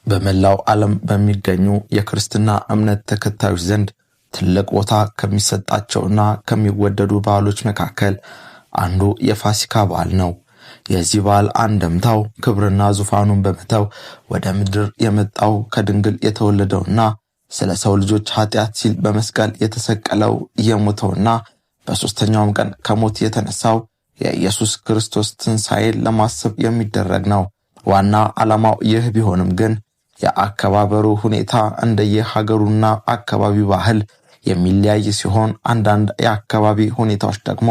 በመላው ዓለም በሚገኙ የክርስትና እምነት ተከታዮች ዘንድ ትልቅ ቦታ ከሚሰጣቸውና ከሚወደዱ በዓሎች መካከል አንዱ የፋሲካ በዓል ነው። የዚህ በዓል አንድምታው ክብርና ዙፋኑን በመተው ወደ ምድር የመጣው፣ ከድንግል የተወለደውና ስለ ሰው ልጆች ኃጢአት ሲል በመስቀል የተሰቀለው፣ የሞተውና በሦስተኛውም ቀን ከሞት የተነሳው የኢየሱስ ክርስቶስ ትንሣኤን ለማሰብ የሚደረግ ነው። ዋና ዓላማው ይህ ቢሆንም ግን የአከባበሩ ሁኔታ እንደየሀገሩና አካባቢው ባህል የሚለያይ ሲሆን አንዳንድ የአካባቢ ሁኔታዎች ደግሞ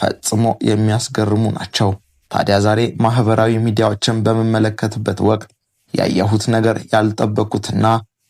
ፈጽሞ የሚያስገርሙ ናቸው። ታዲያ ዛሬ ማህበራዊ ሚዲያዎችን በምመለከትበት ወቅት ያየሁት ነገር ያልጠበቅኩትና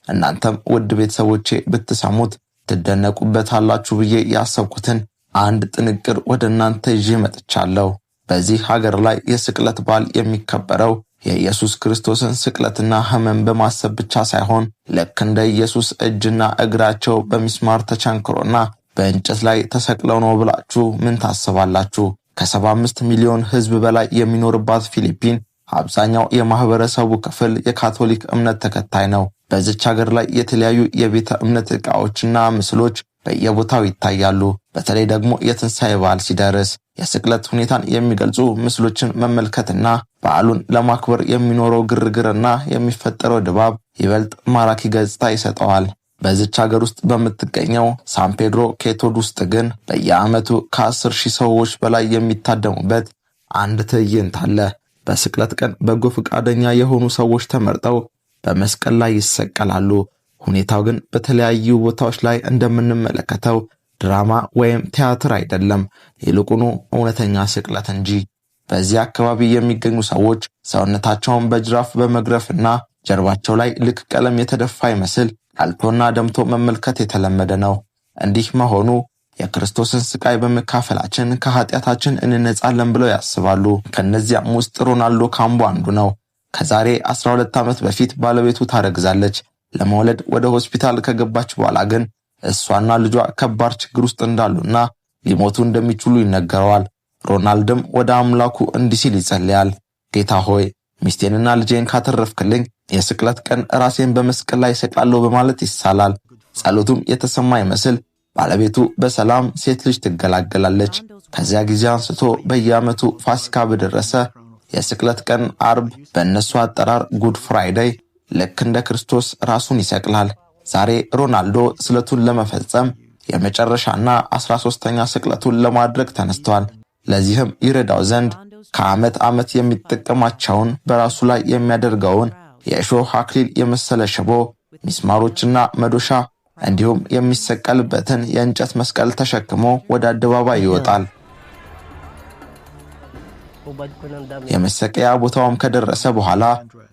እናንተም ውድ ቤተሰቦቼ ብትሰሙት ትደነቁበታላችሁ ብዬ ያሰብኩትን አንድ ጥንቅር ወደ እናንተ ይዤ መጥቻለሁ። በዚህ ሀገር ላይ የስቅለት በዓል የሚከበረው የኢየሱስ ክርስቶስን ስቅለትና ሕመም በማሰብ ብቻ ሳይሆን ልክ እንደ ኢየሱስ እጅና እግራቸው በሚስማር ተቸንክሮና በእንጨት ላይ ተሰቅለው ነው ብላችሁ ምን ታስባላችሁ? ከ75 ሚሊዮን ሕዝብ በላይ የሚኖርባት ፊሊፒን አብዛኛው የማህበረሰቡ ክፍል የካቶሊክ እምነት ተከታይ ነው። በዚች ሀገር ላይ የተለያዩ የቤተ እምነት ዕቃዎችና ምስሎች በየቦታው ይታያሉ። በተለይ ደግሞ የትንሣኤ በዓል ሲደርስ የስቅለት ሁኔታን የሚገልጹ ምስሎችን መመልከትና በዓሉን ለማክበር የሚኖረው ግርግርና የሚፈጠረው ድባብ ይበልጥ ማራኪ ገጽታ ይሰጠዋል። በዚች ሀገር ውስጥ በምትገኘው ሳን ፔድሮ ኬቶድ ውስጥ ግን በየዓመቱ ከ10,000 ሰዎች በላይ የሚታደሙበት አንድ ትዕይንት አለ። በስቅለት ቀን በጎ ፈቃደኛ የሆኑ ሰዎች ተመርጠው በመስቀል ላይ ይሰቀላሉ። ሁኔታው ግን በተለያዩ ቦታዎች ላይ እንደምንመለከተው ድራማ ወይም ቲያትር አይደለም፣ ይልቁኑ እውነተኛ ስቅለት እንጂ። በዚህ አካባቢ የሚገኙ ሰዎች ሰውነታቸውን በጅራፍ በመግረፍና ጀርባቸው ላይ ልክ ቀለም የተደፋ ይመስል ቀልቶና ደምቶ መመልከት የተለመደ ነው። እንዲህ መሆኑ የክርስቶስን ስቃይ በመካፈላችን ከኃጢአታችን እንነጻለን ብለው ያስባሉ። ከእነዚያም ውስጥ ሮናልዶ ካምቦ አንዱ ነው። ከዛሬ 12 ዓመት በፊት ባለቤቱ ታረግዛለች። ለመውለድ ወደ ሆስፒታል ከገባች በኋላ ግን እሷና ልጇ ከባድ ችግር ውስጥ እንዳሉና ሊሞቱ እንደሚችሉ ይነገረዋል። ሮናልድም ወደ አምላኩ እንዲህ ሲል ይጸልያል። ጌታ ሆይ፣ ሚስቴንና ልጄን ካተረፍክልኝ የስቅለት ቀን ራሴን በመስቀል ላይ እሰቅላለሁ በማለት ይሳላል። ጸሎቱም የተሰማ ይመስል ባለቤቱ በሰላም ሴት ልጅ ትገላገላለች። ከዚያ ጊዜ አንስቶ በየዓመቱ ፋሲካ በደረሰ የስቅለት ቀን አርብ፣ በእነሱ አጠራር Good Friday፣ ልክ እንደ ክርስቶስ ራሱን ይሰቅላል። ዛሬ ሮናልዶ ስለቱን ለመፈጸም የመጨረሻና 13ኛ ስቅለቱን ለማድረግ ተነስቷል። ለዚህም ይረዳው ዘንድ ከዓመት ዓመት የሚጠቀማቸውን በራሱ ላይ የሚያደርገውን የእሾህ አክሊል የመሰለ ሽቦ፣ ሚስማሮችና መዶሻ እንዲሁም የሚሰቀልበትን የእንጨት መስቀል ተሸክሞ ወደ አደባባይ ይወጣል። Hubad ko ng damit. የመሰቀያ ቦታውም ከደረሰ በኋላ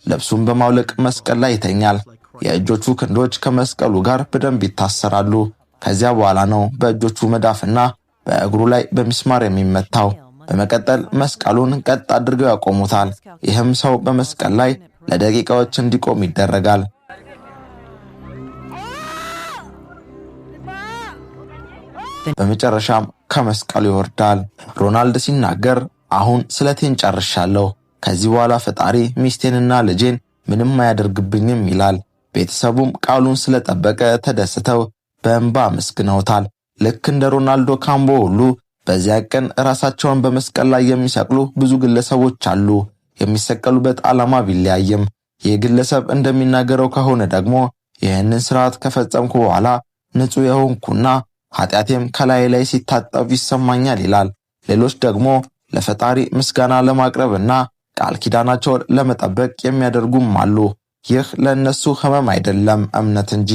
ልብሱን በማውለቅ መስቀል ላይ ይተኛል። የእጆቹ ክንዶች ከመስቀሉ ጋር በደንብ ይታሰራሉ። ከዚያ በኋላ ነው በእጆቹ መዳፍና በእግሩ ላይ በሚስማር የሚመታው። በመቀጠል መስቀሉን ቀጥ አድርገው ያቆሙታል። ይህም ሰው በመስቀል ላይ ለደቂቃዎች እንዲቆም ይደረጋል። በመጨረሻም ከመስቀሉ ይወርዳል። ሮናልድ ሲናገር አሁን ስለቴን ጨርሻለሁ፣ ከዚህ በኋላ ፈጣሪ ሚስቴንና ልጄን ምንም አያደርግብኝም ይላል። ቤተሰቡም ቃሉን ስለጠበቀ ተደስተው በእንባ አመስግነውታል። ልክ እንደ ሮናልዶ ካምቦ ሁሉ በዚያ ቀን ራሳቸውን በመስቀል ላይ የሚሰቅሉ ብዙ ግለሰቦች አሉ። የሚሰቀሉበት ዓላማ ቢለያይም ይህ ግለሰብ እንደሚናገረው ከሆነ ደግሞ ይህንን ስርዓት ከፈጸምኩ በኋላ ንጹሕ የሆንኩና ኃጢአቴም ከላይ ላይ ሲታጠብ ይሰማኛል ይላል። ሌሎች ደግሞ ለፈጣሪ ምስጋና ለማቅረብና ቃል ኪዳናቸውን ለመጠበቅ የሚያደርጉም አሉ። ይህ ለእነሱ ሕመም አይደለም፣ እምነት እንጂ።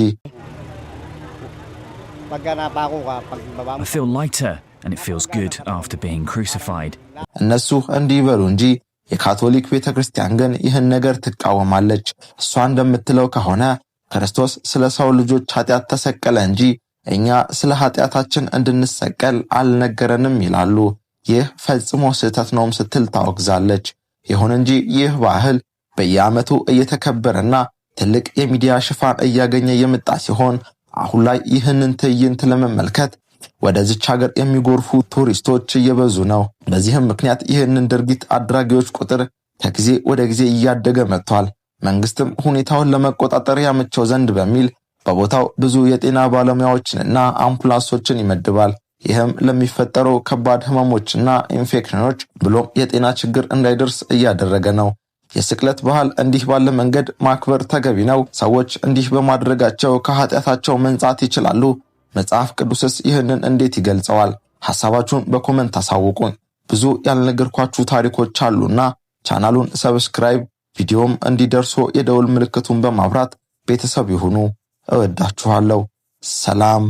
Pagka napako ka, pagbaba mo, I feel lighter and it feels good after being crucified. እነሱ እንዲህ ይበሉ እንጂ የካቶሊክ ቤተ ክርስቲያን ግን ይህን ነገር ትቃወማለች። እሷ እንደምትለው ከሆነ ክርስቶስ ስለ ሰው ልጆች ኃጢአት ተሰቀለ እንጂ እኛ ስለ ኃጢአታችን እንድንሰቀል አልነገረንም ይላሉ። ይህ ፈጽሞ ስህተት ነውም ስትል ታወግዛለች። ይሁን እንጂ ይህ ባህል በየዓመቱ እየተከበረና ትልቅ የሚዲያ ሽፋን እያገኘ የመጣ ሲሆን አሁን ላይ ይህንን ትዕይንት ለመመልከት ወደዚች ሀገር የሚጎርፉ ቱሪስቶች እየበዙ ነው። በዚህም ምክንያት ይህንን ድርጊት አድራጊዎች ቁጥር ከጊዜ ወደ ጊዜ እያደገ መጥቷል። መንግስትም ሁኔታውን ለመቆጣጠር ያመቸው ዘንድ በሚል በቦታው ብዙ የጤና ባለሙያዎችንና አምቡላንሶችን ይመድባል። ይህም ለሚፈጠሩ ከባድ ህመሞችና ኢንፌክሽኖች ብሎም የጤና ችግር እንዳይደርስ እያደረገ ነው። የስቅለት በዓል እንዲህ ባለ መንገድ ማክበር ተገቢ ነው? ሰዎች እንዲህ በማድረጋቸው ከኃጢአታቸው መንጻት ይችላሉ? መጽሐፍ ቅዱስስ ይህንን እንዴት ይገልጸዋል? ሐሳባችሁን በ comment አሳውቁን። ብዙ ያልነገርኳችሁ ታሪኮች አሉና ቻናሉን subscribe፣ ቪዲዮም እንዲደርሶ የደውል ምልክቱን በማብራት ቤተሰብ ይሁኑ። እወዳችኋለሁ። ሰላም።